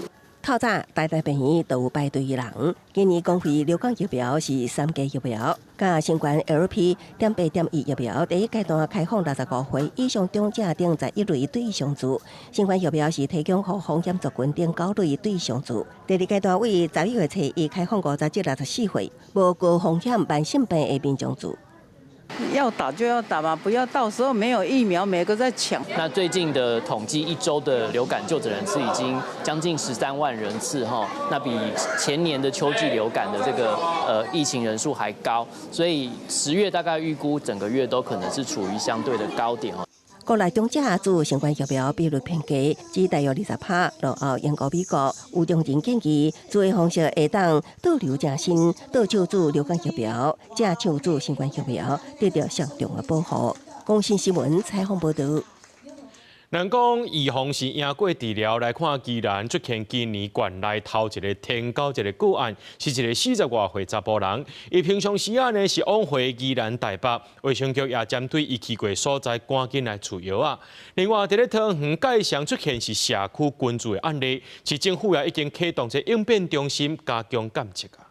透早台大病院都有排隊的人。今年公費流感疫苗是三劑疫苗，佮新冠 LP.8.1疫苗第一階段開放65歲以上長者等11類對象注，新冠疫苗是提供予風險族群等九類對象注。第二階段為11月初一開放50至64歲無高風險慢性病的民眾注。要打就要打嘛，不要到時候沒有疫苗，每個在搶。那最近的統計，一周的流感就診人次已經將近13萬人次哈，那比前年的秋季流感的這個疫情人數還高，所以10月大概預估整個月都可能是處於相對的高點哦。國內長者注新冠疫苗比率偏低，只大約20%，落後英國、美國。吳中仁建議，注的方式會當倒流誠新，倒手注流感疫苗，正手注新冠疫苗，得著雙重的保護。公視新聞採訪報導。人講預防是贏過治療，來看宜蘭出現今年縣內頭一個天狗一個個案，是一個40外歲查埔人。伊平常時仔呢是往回宜蘭台北，衛生局也針對伊去過所在，趕緊來取藥仔。另外，佇咧桃園蓋上出現是社區群聚的案例，市政府也已經啟動這應變中心加強監測啊。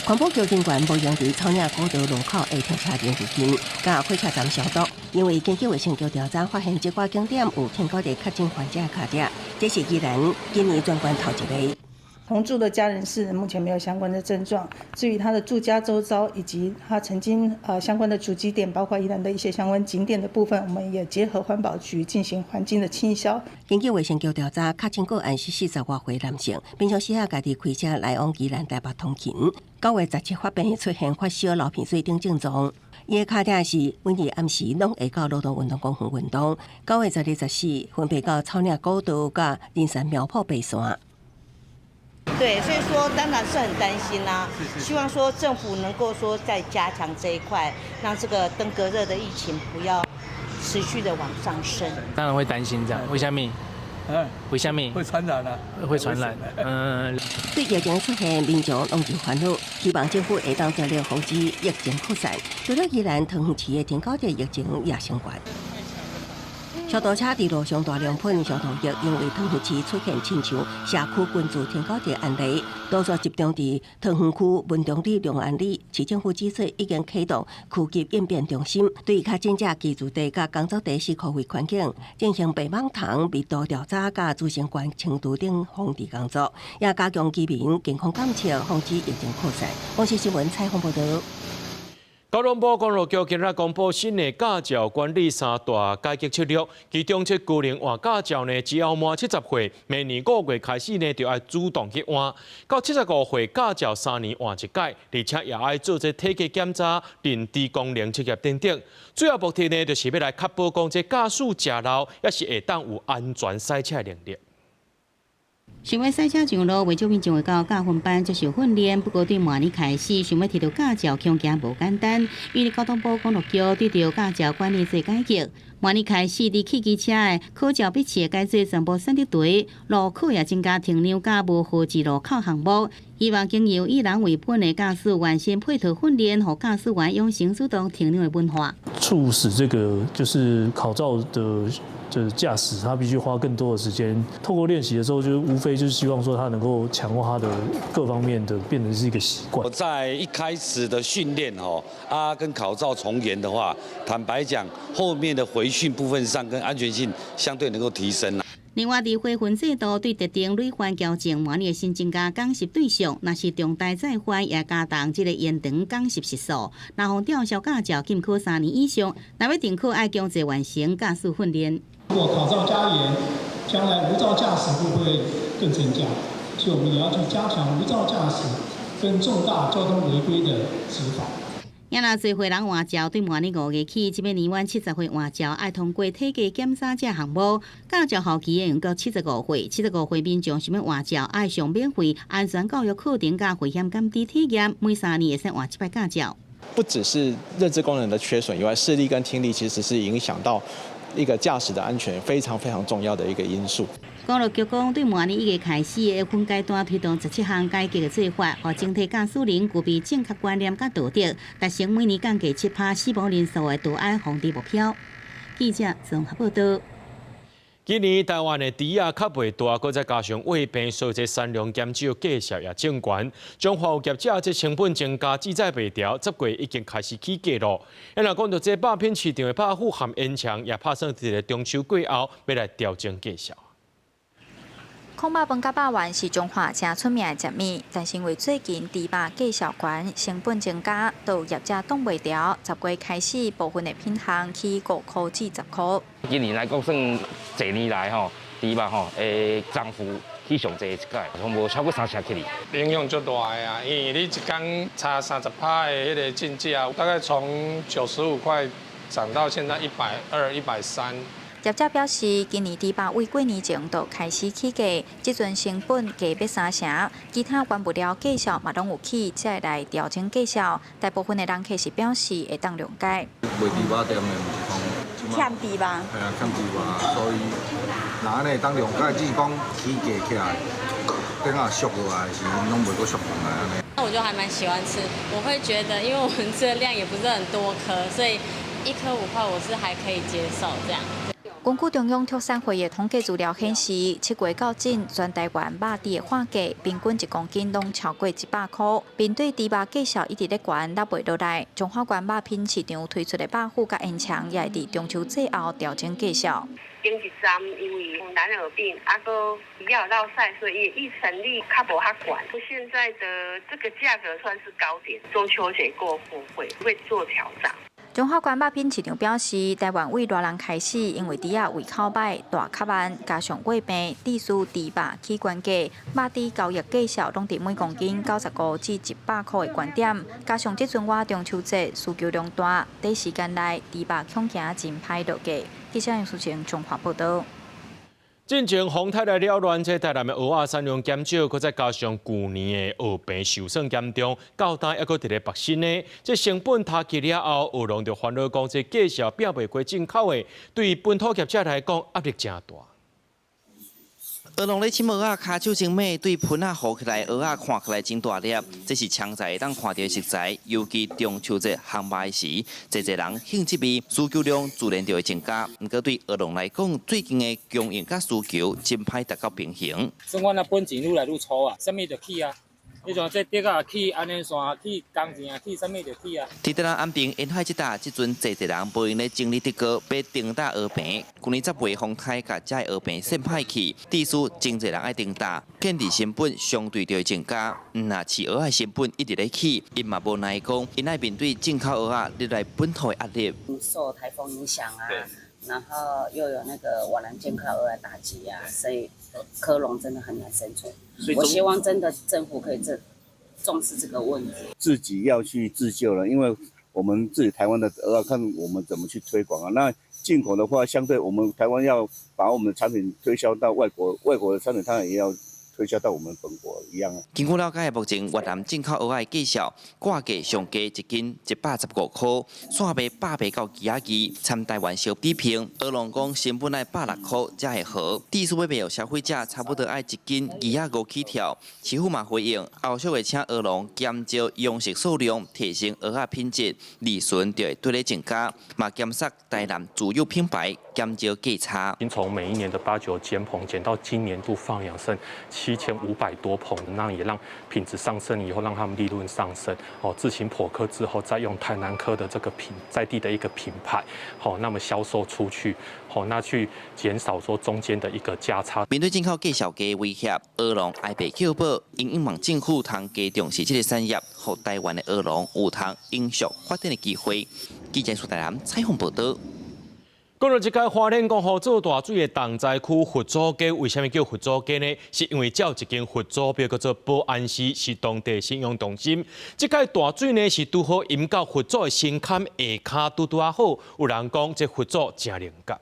環保局人員無閒佇草嶺古道路口的停車場附近，佮火車站消毒，因為根據衛生局調查發現，這寡景點有天狗的確診患者跤跡，這是宜蘭今年全縣頭一个。同住的家人是目前沒有相關的症狀。至於他的住家周遭以及他曾經相關的足跡點，包括宜蘭的一些相關景點的部分，我們也結合環保局進行環境的清消。根據衛生局調查，確診個案是40外歲男性，平常時啊家己開車來往宜蘭台北通勤。9月17發病出現發燒、流鼻水等症狀。伊的跤跡是每日暗時攏會到羅東運動公園運動。9月12、14分別到草嶺古道佮仁山苗圃爬山。對，所以說當然是很擔心啦，希望說政府能夠說再加強這一塊，讓這個登革熱的疫情不要持續的往上升。當然會擔心這樣，為啥物？為啥物？會傳染啊！會傳染。嗯。對疫情出現，民眾攏真煩惱，希望政府會當全力防止疫情擴散。除了宜蘭桃園市的天狗的疫情也相關。消毒車佇路上大量噴消毒液，因為桃園市出現親像社區群聚天狗的案例，多數集中佇桃園區文昌里、龍安里。市政府指出，已經啟動區級應變中心，對確診者居住地佮工作地四箍圍環境進行白蠓蟲密度調查、佮滋生源清除等防治工作，也加強居民健康監測，防止疫情擴散。公視新聞採訪報導。交通部公路局今日公布新的駕照管理三大改革策略，其中這高齡換駕照呢，只要滿70歲，明年5月開始呢，就愛主動去換；到75歲駕照3年換一擺，而且也愛做這體格檢查、認知功能測驗等等。主要目的呢，就是欲來確保講這駕駛食腦，抑是會當有安全駛車能力。想欲駛車上路，袂少民眾會到駕訓班接受訓練。不過對明年開始，想欲提著駕照，恐驚無簡單。因為交通部公路局對著駕照管理做改革，明年開始，佇汽機車的考照筆試改做全部選擇題，路考也增加停讓佮無號誌路口項目。希望經由以人為本的駕駛員先配套訓練，予駕駛員養成主動停讓的文化。促使這個就是考照的。就是駕駛，他必須花更多的時間。透過練習的時候，就無非就是希望說他能夠強化他的各方面的，變成是一個習慣。在一開始的訓練吼啊，跟考照從嚴的話，坦白講，後面的回訓部分上跟安全性相對能夠提升。另外，佇回分制度對特定累犯矯正，明年新增加講習對象，若是重大再犯，也加重這个延長講習時數。若予吊銷駕照，禁考3年以上，若欲重考，愛強制完成駕駛訓練。如果考照加嚴，將來無照駕駛會不會更增加？所以我們也要去加強無照駕駛跟重大交通違規的執法。也若濟歲人換照，對明年5月起，這欲年滿70歲換照，愛通過體格檢查這項目。駕照效期會用到七十五歲，七十五歲民眾想欲換照，愛上免費安全教育課程佮危險感知體驗，每3年會使換一擺駕照。不只是認知功能的缺損以外，視力跟聽力其實是影響到一個駕駛的安全非常非常重要的一個因素。公路局講，對明年1月開始，會分階段推動17項改革的做法，予整體駕駛人具備正確觀念佮道德，達成每年降低7%死亡人數的度安防治目標。記者綜合報導。今年台灣的豬仔較袂大，閣再加上疫病，所以這產量減少，價數也漲懸。彰化有業者這成本增加，志在袂牢，10月已經開始起價囉。若講到這肉品市場的肉脯和煙腸，也拍算佇咧中秋過後欲來調整價數。爌肉飯佮肉圓是彰化誠出名的食物，但是因為最近豬肉價數懸，成本增加，都有業者擋袂牢，10月開始部分的品項起5塊至10塊。今年來講，算濟年來吼，豬肉吼的漲幅起上濟一擺，攏無超過三成起哩。影響足大的啊，因為你一工差30%的彼个進價，大概從95塊漲到現在120、130。業者表示，今年豬肉為過年前就開始起價，這陣成本加欲三成，其他原物料價數嘛攏有起，才會來調整價數。大部分的人客是表示會當諒解。賣豬肉店的毋是講欠豬肉，係啊，欠豬肉，所以若按呢會當諒解，只是講起價起來，等下俗落來時，攏袂閣俗轉來按呢。那我就還蠻喜歡吃，我會覺得，因為我們吃的量也不是很多顆，所以一顆5塊我是還可以接受這樣。根據中央畜產會的統計資料顯示，7月到今，全台灣肉豬的販價平均1公斤攏超過100塊。面對豬肉價數一直咧懸，落袂落來，彰化縣肉品市場推出的肉脯佮煙腸，也會佇中秋節後調整價數。頂一站因為藍耳病，啊閣比較落賽，所以育成率較無遐懸。現在的這個價格算是高點，中秋節過後會做調整。彰化縣肉品市場表示，台灣為熱人開始，因為豬仔胃口䆀、大較慢，加上疫病，致使豬肉起懸價，肉豬交易價數攏佇每公斤95至100塊的懸點。加上這陣倚中秋節需求量大，短時間內豬肉恐驚真歹落價。記者楊淑晴彰化報導。進前風颱來擾亂，這台南的蚵仔產量減少，閣再加上舊年的蚵病受損嚴重，到今猶閣佇咧縛身呢。這成本提起了後，蚵農就煩惱講，這價數拼袂過進口的，對本土業者來講壓力誠大。蚵農咧扦蚵仔，跤手真猛，對盆仔糊起來，蚵仔看起來真大粒。這是常在會當看著的食材，尤其中秋節烘肉時，濟濟人興這味，需求量自然就會增加。毋過對蚵農來講，最近的供應佮需求真歹達到平衡。算阮啊本錢愈來愈粗啊，啥物就起啊。你像這竹仔起，安尼線起，工錢也起，啥物就起啊。佇台南安平沿海這搭，這陣濟濟人無閒咧整理竹篙，欲重搭蚵棚。舊年十月風颱共遮蚵棚扇歹去，致使真濟人愛重搭，建置成本相對就會增加。毋若飼蚵仔成本一直咧起，𪜶嘛無奈講，𪜶愛面對進口蚵仔入來本土的壓力。受颱風影響啊，然後又有那個瓦蘭進口蚵仔打擊啊，所以蚵農真的很難生存。我希望真的政府可以重視這個問題。自己要去自救了，因為我們自己台灣的蚵仔，看我們怎麼去推廣啊。那進口的話，相對我們台灣要把我們的產品推銷到外國，外國的產品當然也要推銷到我們本國一樣啊。根據了解，目前越南進口蚵仔的價數掛價上低一斤115塊，煞賣100到枝仔二，參台灣相比平。蚵農講成本愛160塊才會好，致使欲賣予消費者差不多愛一斤25起跳。市府嘛回應，後續會請蚵農減少養殖數量，提升蚵仔品質，利潤就會對咧增加，嘛減殺台南自有品牌，減少價差。已經從每一年的八九千棚減到今年度放養剩7500多棚，那也讓品質上升以後，讓他們利潤上升。哦，自行剖殼之後，再用台南蚵的這個品在地的一個品牌，好，那麼銷售出去，好，那去減少說中間的一個價差。面對進口價數低威脅，蚵農哀爸叫寶，𪜶向望政府通加重視這個產業，予台灣的蚵農有通永續發展的機會。記者蘇台南採訪報導。講到這個花蓮講予做大水的重災區佛祖街，為啥物叫佛祖街呢？是因為遮有一間佛祖廟叫做保安寺，是當地信仰中心。這擺大水呢是拄好淹到佛祖的神龕下跤，拄拄仔好。有人講這佛祖誠靈感。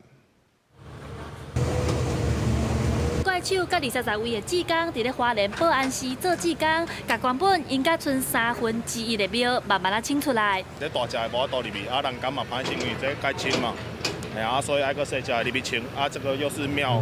怪手佮23位的志工，佇咧花蓮保安寺做志工，共原本應該賰1/3的廟慢慢仔清出來。這大隻的無法度入去，啊人感嘛歹勢，因為這較深嘛。啊，所以愛閣細隻入去清，啊，這個又是廟，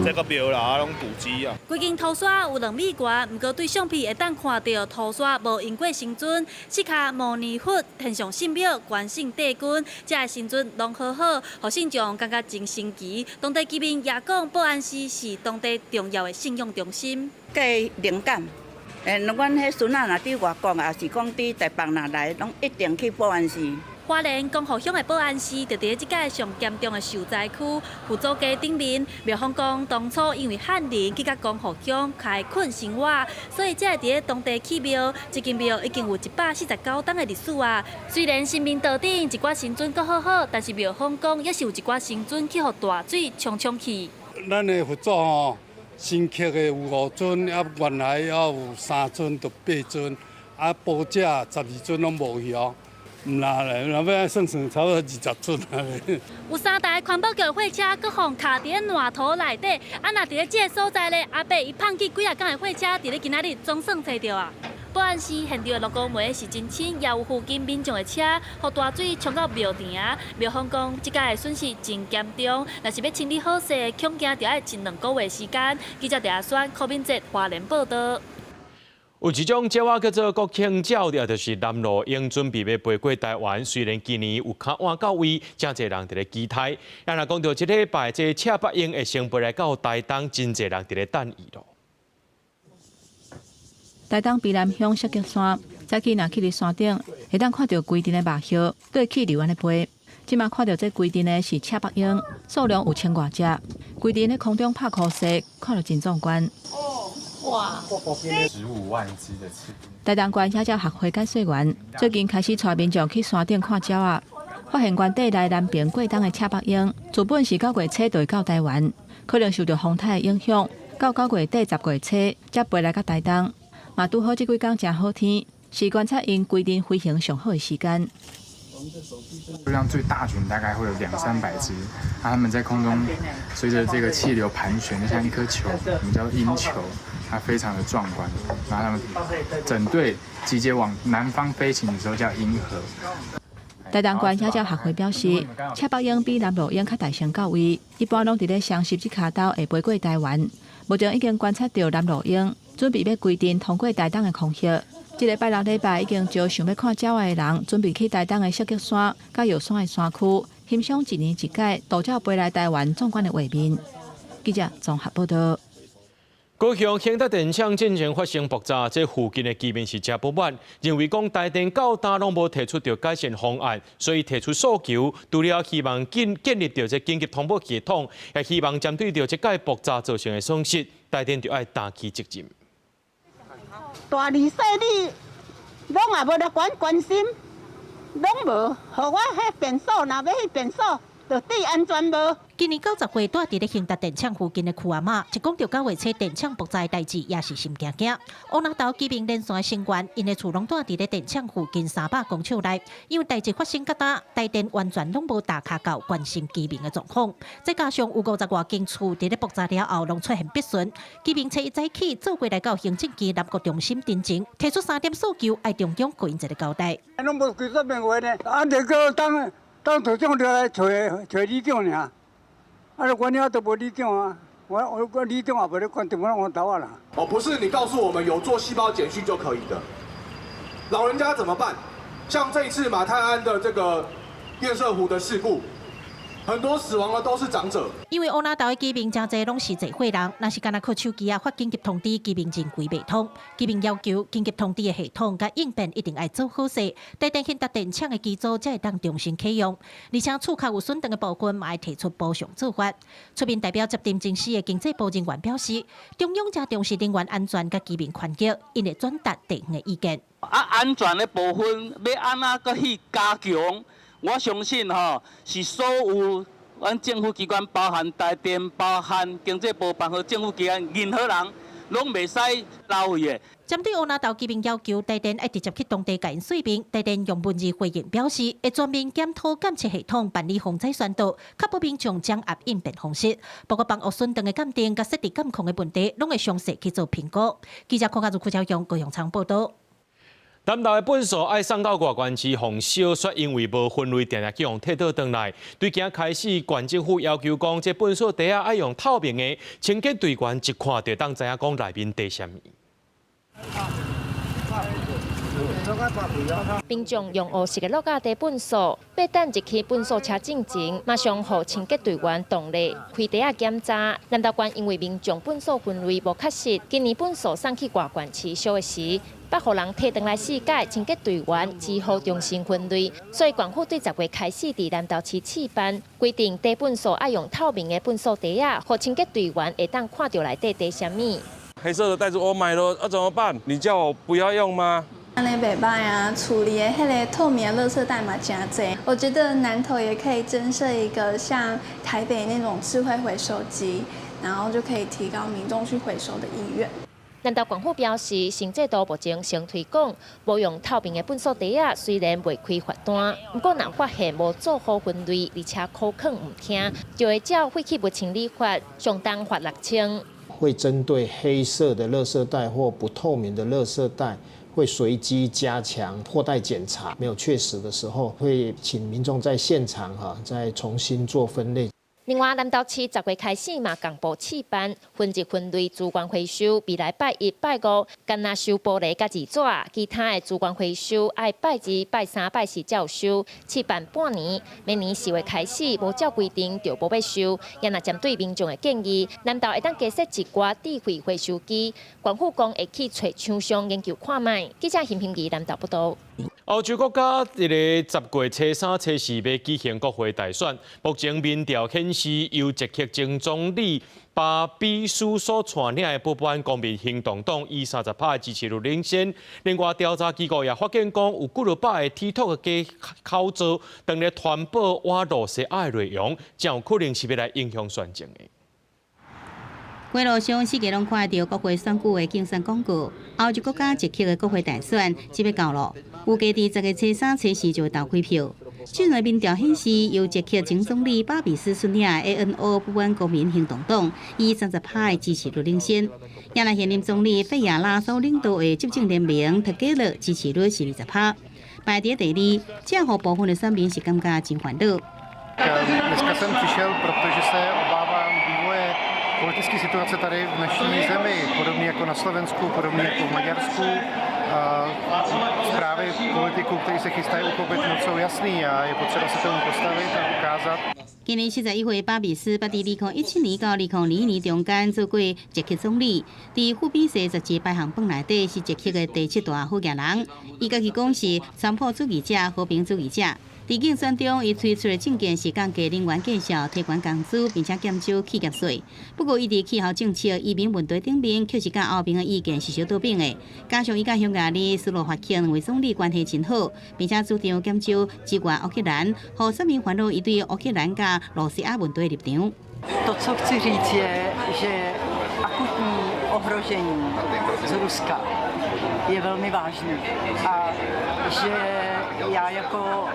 這個廟啦，啊，攏古蹟啊。規間塗沙有2米高，毋過對相片會當看著塗沙無淹過神尊，釋迦牟尼佛、天上聖廟、關聖帝君，遮的神尊攏好好，予信眾感覺真神奇。當地居民也講，保安寺是當地重要的信仰中心。計靈感，阮彼孫仔若佇外國，抑是講佇台北若來，攏一定去保安寺。花蓮光復鄉的保安寺，就佇咧這擺上嚴重的受災區佛祖街頂面。廟方講，當初因為漢人去佮光復鄉開墾生活，所以才會佇咧當地起廟。這間廟已經有149冬的歷史啊。雖然神明桌頂一寡神尊閣好好，但是廟方講，也是有一寡神尊去予大水沖沖去。咱的佛祖吼，新刻的有5尊，啊原來猶有3尊著8尊，啊寶者12尊攏無去哦。毋啦咧，若欲算算，差不多20尊啊。有3台環保局的貨車，閣予卡佇咧爛土內底。啊，若佇咧這个所在咧，阿伯伊放棄幾仔工的貨車，佇咧今仔日總算揣著啊。保安寺現場的鹿膏煤是真深，也有附近民眾的車，予大水沖到廟埕。廟方講，這擺的損失真嚴重，若是欲清理好勢，恐驚著愛一兩個月時間。記者鄭阿宣、柯敏哲花蓮報導。有一種鳥仔叫做國慶鳥，就是南鷺鷹，準備欲飛過台灣。雖然今年有較晚到位，誠濟人佇咧期待。啊，若講著這禮拜這赤腹鷹會先飛來到台東，真濟人佇咧等伊囉。台東卑南鄉雪菊山，早起若去佇山頂，會當看著規陣的肉葉對氣流按呢飛。這馬看著這規陣的是赤腹鷹，數量有千外隻，規陣咧空中拍箍勢，看著真壯觀。哇！15萬隻的翅。台東縣野鳥學會解說員最近開始帶民眾去山頂看鳥仔，發現原底來南平過冬的赤腹鷹，自本是9月初就會到台灣，可能受著風颱的影響，到9月底10月初才飛來到台東。嘛拄好這幾工誠好天，是觀察𪜶規陣飛行上好的時間。數量最大群大概會有兩三百隻，那它們在空中隨著這個氣流盤旋，就像一顆球，我們叫鷹球，它非常的壯觀。然後它們整隊集結往南方飛行的時候叫鷹河。台東縣野鳥學會表示，赤腹鷹比南鷺鷹較大聲到位，一般攏佇咧雙十這跤頭會飛過台灣。目前已經觀察著藍鷺鶯，準備欲規陣通過台東的空域。這个拜六禮拜已經招想欲看鳥仔的人，準備去台東的雪菊山、佮藥山的山區，欣賞一年一屆渡鳥飛來台灣壯觀的畫面。記者綜合報導。高雄興達電廠進前發生爆炸，這附近的居民是誠不滿，認為講台電到今攏無提出著改善方案，所以提出訴求，除了希望建建立著這緊急通報系統，也希望針對著這擺爆炸造成的損失，台電就愛擔起責任。大里細里攏也無來管關心，攏無，予我彼便所，若欲彼便所，就對安全無。今年90歲，蹛佇咧興達電廠附近的區阿嬤，一講著九月初電廠爆炸的代誌，也是心驚驚。烏林頭居民連線的成員，𪜶的厝攏蹛佇咧電廠附近300公尺內，因為代誌發生到今，台電完全攏無踏跤到關心居民的狀況。再加上有50外間厝佇咧爆炸了後，攏出現破損，居民初一早起做伙來到行政機南國中心陳情，提出三點訴求，愛中央給𪜶一個交代。攏無規說明話呢，啊，就叫當當處長來揣揣里長爾。啊！我爾都無里長啊，我我我里長也無咧管，就我頭啊啦。哦，不是你告訴我們有做細胞簡訊就可以的，老人家怎麼辦？像這一次馬太鞍的這個堰塞湖的事故，很多死亡的都是長者。因為烏林頭的居民誠濟攏是濟歲人，若是干焦靠手機仔發緊急通知，居民認為袂通。居民要求緊急通知的系統佮應變一定愛做好勢，台電興達電廠的機組才會當重新啟用。而且厝較有損斷的部分，嘛愛提出補償做法。出面代表接陳情的經濟部人員表示，中央誠重視能源安全佮居民權益，𪜶會轉達地方的意見。啊，安全的部分欲按怎閣去加強？我相信吼，是所有阮政府機關，包含台電、包含經濟部、包含政府機關，任何人攏袂使漏去的。針對烏林頭居民要求台電愛直接去當地共𪜶說明，台電用文字回應表示，會全面檢討監測系統，辦理風災宣導，確保民眾掌握應變方式。包括房屋損斷的鑑定、佮設置監控的問題，攏會詳細去做評估。記者柯家如、柯昭勇、高永昌報導。南投的糞埽愛送到外縣市予燒，卻因為無分類，定定去予退倒轉來。對今開始，縣政府要求講，這糞埽袋仔愛用透明的，清潔隊員一看就當知影講內面贮啥物。民眾用烏色的垃圾袋糞埽，欲等入去糞埽車進前，馬上予清潔隊員動力開袋仔檢查。南投縣因為民眾糞埽分類無確實，今年糞埽送去外縣市燒的時，捌予人提轉來四擺，清潔隊員只好重新分類。所以縣府對10月開始佇南投市試辦，規定袋糞埽愛用透明的糞埽袋仔，予清潔隊員會當看著內底袋啥物。黑色的袋子我買了，啊怎麼辦？你叫我不要用嗎？按呢袂䆀啊，厝裡的彼个透明的垃圾袋嘛誠濟。我覺得南投也可以增設一個像台北那種智慧回收機，然後就可以提高民眾去回收的意願。南投縣府表示，新制度目前先推廣，無用透明的糞埽袋仔，雖然袂開罰單，毋過若發現無做好分類，而且口勸毋聽，就會照廢棄物清理法，上重罰6000。會針對黑色的垃圾袋或不透明的垃圾袋，會隨機加強破袋檢查，沒有確實的時候，會請民眾在現場哈再重新做分類。另外，南投市10月開始嘛，共步試辦分級分類資源回收，未來拜一、拜五，干焦收玻璃佮字紙，其他的資源回收愛拜二、拜三、拜四才有收。試辦半年，明年4月開始無照規定就無欲收。也若針對民眾的建議，南投會當加設一寡智慧回收機，縣府講會去揣廠商研究看覓。記者邢平儀南投報導。歐洲國家佇咧10月初三、初四欲舉行國會大選，目前民調顯示由捷克前總理巴比斯所帶領的波波安公民行動黨以30%的支持率領先。另外調查機構也發現講，有幾若百个 TikTok 的假口號，當咧傳播倚露西亞的內容，誠有可能是欲來影響選情的。街路上四界攏看著國會選舉的競選廣告。歐洲國家捷克的國會大選這欲到囉，預計佇10月初三、初四就會投開票。這輪民調顯示，由捷克前總理巴比斯率領的 ANO 不安公民行動黨以30%的支持率領先。也若現任總理費亞拉所領導的執政聯盟特吉勒支持率是20%，排佇第二。這予部分的選民是感覺真煩惱。Klimatické situace tady v naší zemi, podobně jako na Slovensku, podobně jako v Maďarsku. Zprávy politiků, kteří se chystají uchopit moc, jsou jasný a je potřeba se tomu postavit a ukázat. 今年71岁，巴比斯捌佇2017年到2021年中間做過捷克總理，佇富比士雜誌排行榜內底是捷克的第七大好額人。伊家己講是川普主義者、和平主義者。佇競選中，伊推出的政見是降低能源價數、提懸工資，並且減少企業稅。不過，伊佇氣候政策、移民問題頂面，卻是佮歐盟的意見是相倒反的。加上伊佮匈牙利、斯洛伐克兩位總理關係真好，並且主張減少支援烏克蘭，予選民煩惱伊對烏克蘭佮羅西亞問題的立場。 To, co chci říct, je, že akutní ohrožení z Ruska je velmi vážný a že já jako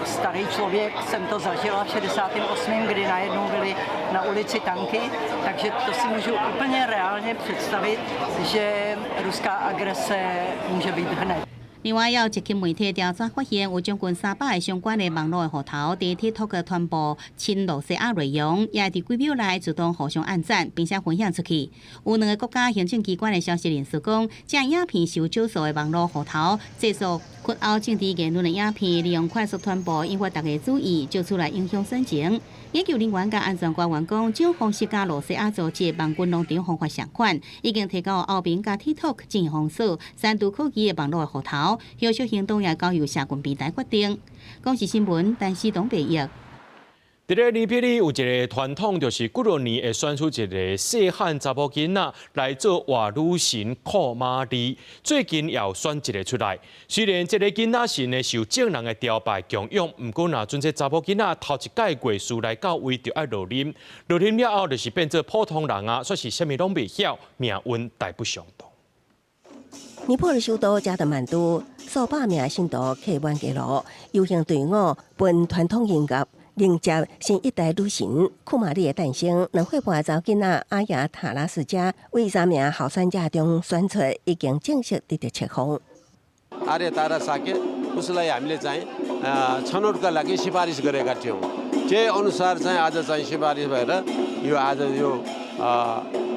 starý člověk jsem to zažila v 68., kdy najednou byly na ulici tanky, takže to si můžu úplně reálně představit, že ruská agrese může být hned. 另外，也有捷克媒體調查發現，有將近300個相關的網路戶頭佇 TikTok 傳播親羅西亞內容，也會佇幾秒內自動互相按讚，並且分享出去。有兩个國家行政機關的消息人士講，這影片是由少數的網路戶頭製作擴歐政治言論的影片，利用快速傳播引發大家注意，借此來影響選情。研究人員佮安全官員講，這種方式佮羅西亞組織網軍農場方法相款，已經提交歐盟佮 TikTok 進行封鎖，刪除可疑的網路戶頭。後續行動也交由社群平台決定。公視新聞，陳思東編譯。佇咧尼泊爾有一个傳統，就是幾若年會選出一个細漢查某囡仔來做活女神庫瑪麗。最近也有選一个出來。雖然這个囡仔神呢受眾人的朝拜敬仰，毋過若陣這查某囡仔頭一擺月事來到位，就愛落啉。落啉了後，就是變做普通人啊，煞是啥物攏袂曉，命運大不相同。尼泊爾首都加德滿都數百名信徒客滿街路，遊行隊伍奔傳統音樂，迎接新一代女神庫瑪麗的誕生。2歲半查某囡仔阿雅塔拉斯加為三名候選者中選出，已經正式得到冊封。 आर्य तारा शाक्य उसलाई हामीले चाहिँ छनौटका लागि सिफारिस गरेका थियौँ। त्यही अनुसार चाहिँ आज चाहिँ सिफारिस भएर यो आज यो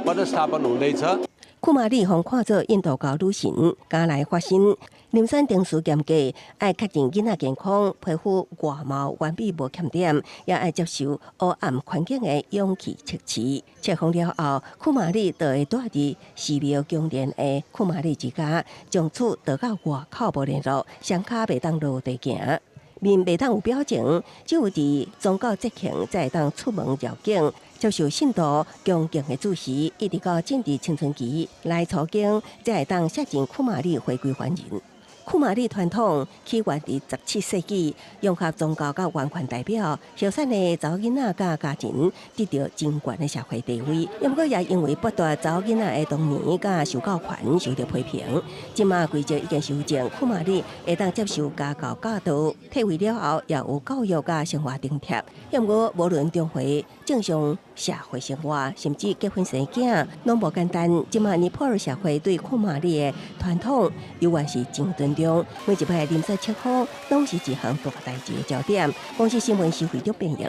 पदस्थापन हुँदैछ। 庫瑪麗予看做印度教女神，敢來發身。遴選程序嚴格，愛確認囡仔健康、皮膚外貌完美無欠點，也愛接受黑暗環境的勇氣測試。冊封了後，庫瑪麗就會蹛佇寺廟宮殿的庫瑪麗之家，從此就佮外口無聯絡，雙跤袂當落地行，面袂當有表情，只有佇宗教節慶才會當出門繞境，接受信徒恭敬的注視，一直到進入青春期來初經，才會當卸任庫瑪麗回歸凡人。庫瑪麗傳統起源佇17世紀，融合宗教佮王權代表，候選的查某囡仔佮家庭得著真懸的社會地位。毋過也因為剝奪查某囡仔的童年佮受教權，受著批評。這馬規則已經修正，庫瑪麗會當接受家教教導，退位了後也有教育佮生活津貼。毋過無論重回正常社會生活，甚至結婚生囝，攏無簡單。這馬尼泊爾社會對庫瑪麗的傳統，猶原是真尊重。每一擺遴選冊封，攏是一項大代誌的焦點。公視新聞施會長編譯。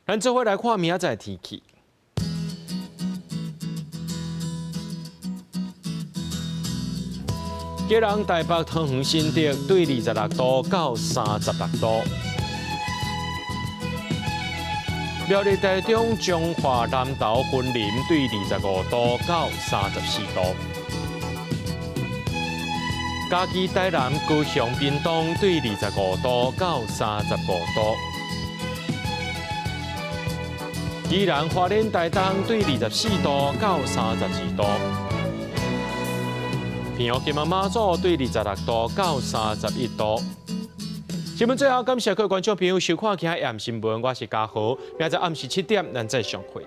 咱做伙來看明仔載天氣。基隆、台北、桃園、新竹對26度到36度。苗栗、台中、彰化、南投、雲林對25度到34度。嘉義、台南、高雄、屏東對25度到35度。宜蘭、花蓮、台東對24度到32度。澎湖、金門、馬祖對26度到31度。新聞最後感謝各位觀眾朋友收看今日暗新聞，我是嘉豪，明仔暗時7點，咱再相會。